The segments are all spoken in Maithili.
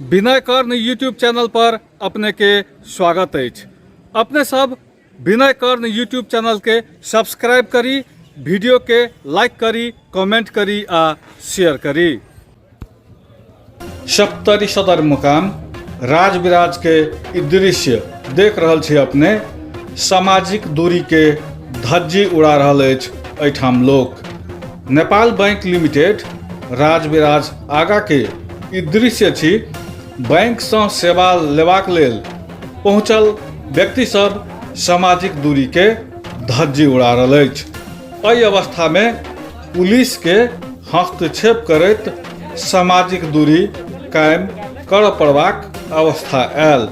विनय कर्ण यूट्यूब चैनल पर अपने के स्वागत अछि। अपने सब विनय कर्ण यूट्यूब चैनल के सब्सक्राइब करी, वीडियो के लाइक करी, कमेंट करी आ शेयर करी। सप्तरी सदर मुकाम राजविराज के ई दृश्य देख रहल छी अपने। सामाजिक दूरी के धज्जी उड़ा रहल अछि एहिठाम लोक। नेपाल बैंक लिमिटेड राजविराज आगा के ई दृश्य छी। बैंक सँ सेवा लेबाक लेल पहुँचल व्यक्ति सब सामाजिक दूरी के धज्जी उड़ा रहल अछि। एहि अवस्था में पुलिस के हस्तक्षेप करैत सामाजिक दूरी कायम करऽ पड़बाक अवस्था आयल।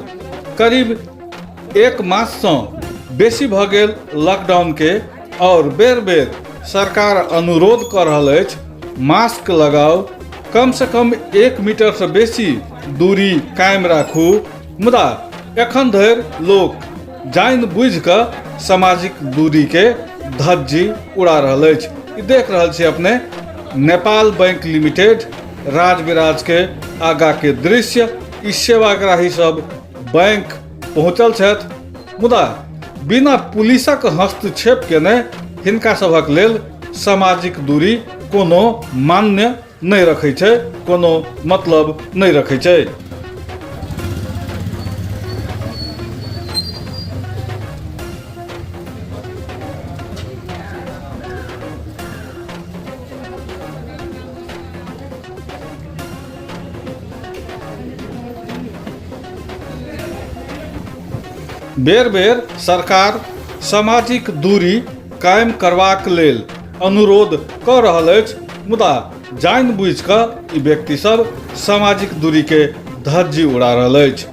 करीब एक माससँ बेसी भऽ गेल लॉकडाउनके आओर बेर बेर सरकार अनुरोध कऽ रहल अछि मास्क लगाउ, कमसँ कम 1 मीटरसँ बेसी दूरी कायम राखू, मुदा एखन धरि लोक जानि बुझि कऽ सामाजिक दूरीके धज्जी उड़ा रहल अछि। ई देख रहल छी अपने नेपाल बैंक लिमिटेड राजविराज के आगा के दृश्य। ई सेवाग्राही सब बैंक पहुँचल छथि, मुदा बिना पुलिसक हस्तक्षेप केने हिनका सभक लेल सामाजिक दूरी कोनो मान्य नहि रखै छै, कोनो मतलब नहि रखै छै। बेर बेर सरकार सामाजिक दूरी कायम करबाक लेल अनुरोध कऽ रहल अछि, मुदा जानि बुझि कऽ ई व्यक्ति सब सामाजिक दूरी के धज्जी उड़ा रहल अछि।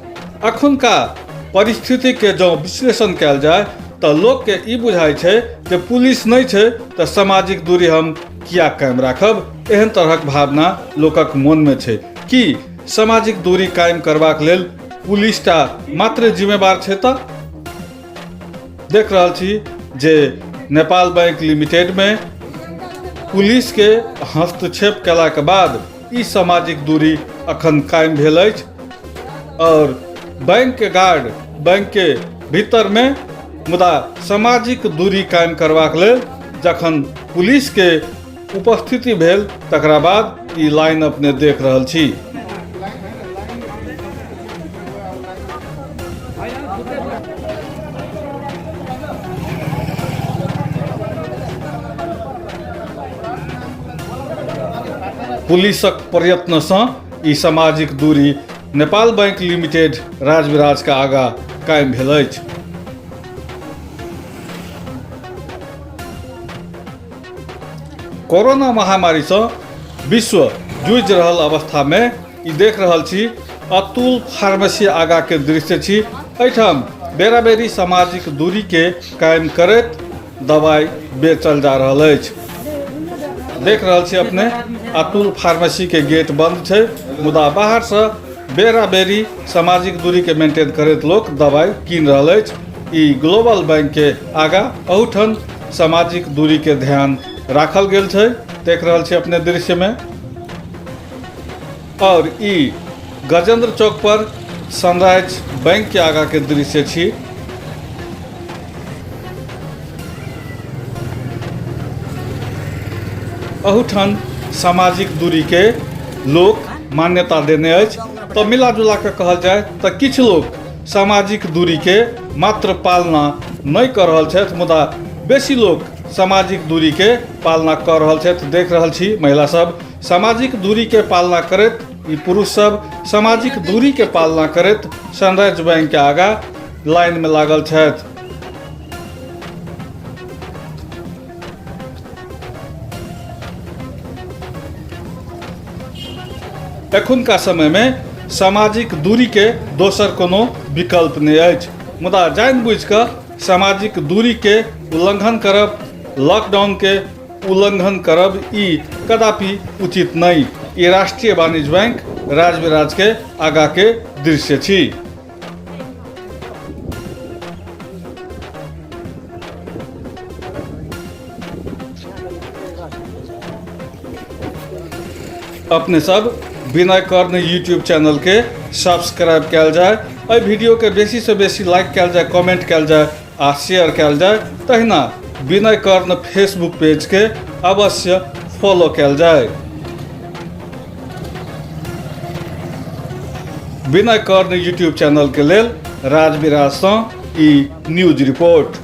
अखुनका परिस्थिति के जँ विश्लेषण कयल जाय तऽ लोक के ई बुझाइ छै जे पुलिस नहि छै तऽ सामाजिक दूरी हम किया कायम राखब। एहन तरहक भावना लोकक मन में छै। की सामाजिक दूरी कायम करबाक लेल पुलिस टा मात्र जिम्मेवार छै? तऽ देख रहल छी जे नेपाल बैंक लिमिटेड में पुलिस के हस्तक्षेप कयलाके बाद ई सामाजिक दूरी अखन कायम भेल अछि और बैंक के गार्ड बैंक के भीतर में, मुदा सामाजिक दूरी कायम करबाक लेल जखन पुलिस के उपस्थिति भेल तकरा बाद ई लाइन अपने देख रहल छी। पुलिसक प्रयत्नसँ ई सामाजिक दूरी नेपाल बैंक लिमिटेड राजविराज के आगा कायम भेल अछि। कोरोना महामारीसँ विश्व जूझि रहल अवस्थामे ई देख रहल छी अतुल फार्मेसी आगा के दृश्य छी। एहिठाम बेराबेरी सामाजिक दूरी के कायम करैत दवाई बेचल जा रहल अछि। देख रहल छी अपने अतुल फार्मेसी के गेट बंद छै, मुदा बाहर से बेराबेरी सामाजिक दूरी के मेंटेन करैत लोक दवाई कीन रहल अछि। ई ग्लोबल बैंक के आगा अहुठन सामाजिक दूरी के ध्यान राखल गेल छै, देख रहल छी अपने दृश्य में। और ई गजेंद्र चौक पर सनराइज बैंक के आगा के दृश्य छी। अहुठन सामाजिक दूरी के लोक मान्यता देने अछि। तो मिला जुला के कहल जाय तो किछु लोक सामाजिक दूरी के मात्र पालना नहीं कर रहल छथि, मुदा बेसी लोक सामाजिक दूरी के पालना कर रहल छथि। देख रहल छी महिला सब सामाजिक दूरी के पालना करैत, ई पुरुष सब सामाजिक दूरी के पालना करैत सनराइज बैंक के आगा लाइन में लागल छथि। एखुनका समय में सामाजिक दूरी के दोसर कोनो विकल्प नहीं अछि, मुदा जानि बुझि कऽ सामाजिक दूरी के उल्लंघन करब, लॉकडाउन के उल्लंघन करब ई कदापि उचित नहीं। ई राष्ट्रीय वाणिज्य बैंक राजविराज के आगा के दृश्य छी। अपने सब विनय कर्ण यूट्यूब चैनल के सब्सक्राइब कयल जाय। एहि वीडियोके बेसीसँ बेसी लाइक कयल जाय, कमेंट कयल जाय आ शेयर कयल जाय। तहिना विनय कर्ण फेसबुक पेजके अवश्य फॉलो कयल जाय। विनय कर्ण यूट्यूब चैनलके लेल राजविराजसँ ई न्यूज रिपोर्ट।